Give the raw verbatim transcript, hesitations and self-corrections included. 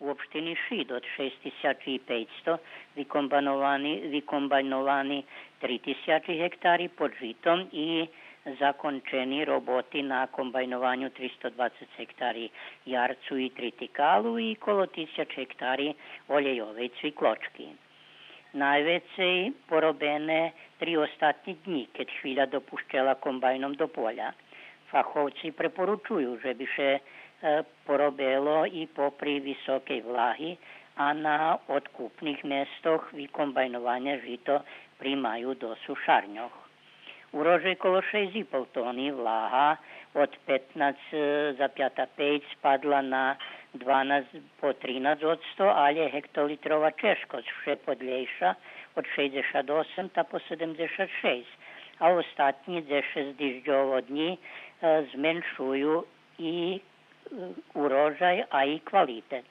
У општини Шид од шейсц тисячи и пейцсто викомбайновани, викомбайновани три тисячи гектари под житом и закончени роботи на комбайнованю тристо двацец гектари ярцу и тритикалу и коло тисяч гектари олєйовей цвиклочки. Найвецей поробене три остатнї днї, кед хвиля допущела комбайном до поля. Фаховци препоручую же би ше, е, поробело и попри високей влаги, а на одкупних местох викомбайноване жито примаю до сушарньох. Урожай коло шейсц и пол тони, влага од петнац запята пейц спадла на дванац по тринац одсто, алє гектолитрова чежкосц вше подлєйша, од шейдзешат осем та по седемдзешат шейсц, а остатнї дзешец дижджово днї, е, зменшую и, е, урожай, а и квалитет.